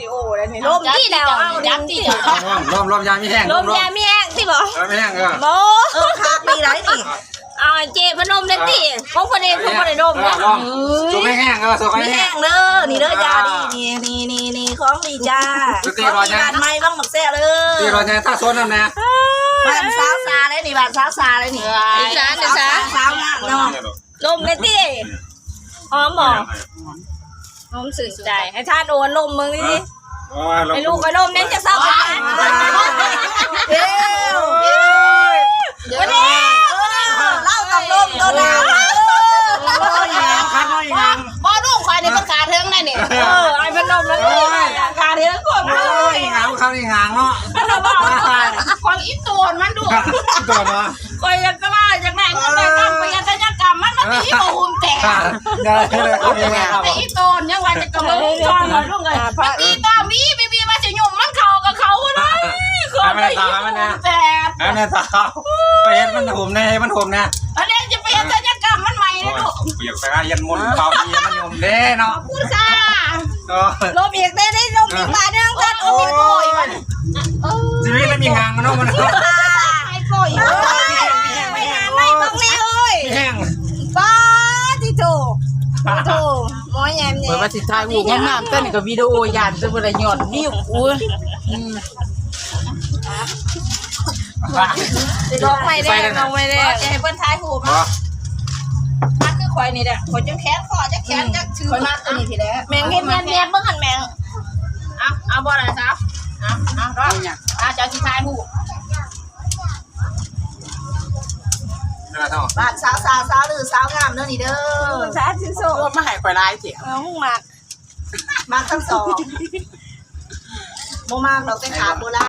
ໂອ້ ແລ້ວນີ້ ລົມຕິແລ້ວ ເອົາ ລົມຕິ ລົມ ລົມ ລົມຢາມີແຮງ ລົມຢາມີແຮງຕິບໍ? ເອີ ມີແຮງ ເອີ ບໍ່ ເອີ ຄັກດີໄດ໋ນີ້ ເອົາເຈ້ພັດລົມແດ່ຕິ ຂອງເພິ່ນເອງ ເພິ່ນບໍ່ໄດ້ດົມ ເອີ ລອງ ສູດແຮງໆ ເອີ ສູດແຮງໆ ມີແຮງເດີ ນີ້ເດີ ຢາດີ ນີ້ ນີ້ ນີ້ ຂອງດີຈ້າ ຂອງດີບ້ານໃໝ່ ບັກແຊວເດີ ຕີລອຍໃຫຍ່ ຕາສົນນຳແດ່ ບ້ານສາວສາເດ້ນີ້ ບ້ານສາວສາເດ້ນີ້ ອີສານ ອີສານ ສາວງາມເນາະ ລົມແດ່ຕິ ຫອມບໍ່? ລົມຊື່ນໃຈ ໃຫ້ທ່ານໂອນລົມເບິ່ງນີ້ ໂອ້ຍ ໃຫ້ລູກຂ້ອຍລົມແດ່ ຈັກຊາວບາດ ເອີ ເອີ ເອີ ລາວຕ້ອງລົມຕົວໜ້າ ໂອ້ຍ ອີຫຍັງຄັກ ອີຫຍັງ ບໍ່ ລູກຂ້ອຍນີ້ເພິ່ນຂາເທິງໄດ໋ນີ້ ເອີ ໃຫ້ເພິ່ນລົມນຳ ໂອ້ຍ ຂາເທິງ ໂອ້ຍ ອີຫຍັງຄັກ ອີຫຍັງເນາະ ຂ້ອຍອີໂຕນມັນດຸ ອີໂຕນເນາະ ຂ້ອຍຢາກຈະວ່າຢາກໄດ້ເງິນໄດ້ຄຳ ໄປເຮັດສັນຍະກຳມັນ ມັນຕີບໍ່ຫຸ້ມແຕກ ໄດ້ ໄດ້ ໄດ້ ໄດ້ ໄດ້ ອີໂຕນຍັງວ່າຈະກະເບິ່ງຈອນວ່າລູກເອີຍ ອ່າ ມັນຕີຕາມບີບີບີວ່າຊິຫຍຸ້ມມັນເຂົ້າກັບເຂົາໄດ້ ເຂົາໄດ້ຫຸ້ມແຕກ ອັນນີ້ຕາ ໄປເຮັດມັນຫຸ້ມແດ່ ໃຫ້ມັນຫຸ້ມແດ່ ອັນນີ້ຈະໄປເຮັດສັນຍະກຳມັນໃໝ່ເດ້ລູກ ໂອ້ຍ ຢາກໄປຫາເຮັດມົນເຂົ້າ ໃຫ້ມັນຫຸ້ມແດ່ເນາະ ຂອບຄຸນຄ່ະ ເອີ ລົມອີກເດ້ ລົມອີກບາດໜຶ່ງ ໂອ້ຍ ໂອ້ຍ ຊີວິດລະມີຫາງເນາະ ມັນ ໄອ້ໂກຍ ເອີຍ ໄປຫາໄມ້ບັກນີ້ເອີຍ ມີແຮງ ປາດຕິໂທ ໂອໂທ ໝໍແຍມແຍມ ເປີດວ່າຊິຖ່າຍຮູບງາມໆ ແຕ່ນີ້ກໍວິດີໂອ ຢ້ານຈະບໍ່ໄດ້ຍອດວິວ ໂອ້ຍ ອືມ ດອກໄມ້ແດງ ດອກໄມ້ແດງ ຈະໃຫ້ເພິ່ນຖ່າຍຮູບ ມາຄືຂ້ອຍນີ້ແຫຼະ ຂ້ອຍຈະແຂນຄໍ ຈະແຂນ ອືມ ຈະຖື ຂ້ອຍມັກຕົວນີ້ພີ້ແຫຼະ ແມ່ງເຮັດແນບໆ ເບິ່ງຫັ້ນແມ່ງ ເອົາ ເອົາບໍ່ລະສາວ ເອົາ ເອົາ ເອົາ ເຈົ້າຊິຖ່າຍຮູບ ບ້ານສາວສາ ສາວລື ສາວງາມເດີນີ້ເດີ ສາທຸໂຊ ໂອ້ ມາໃຫ້ຂ້ອຍຫຼາຍແທ້ ເອີ ຫູມັກ ມັກທັງສອງ ບໍ່ມັກດອກ ແຕ່ຂາດບໍ່ໄດ້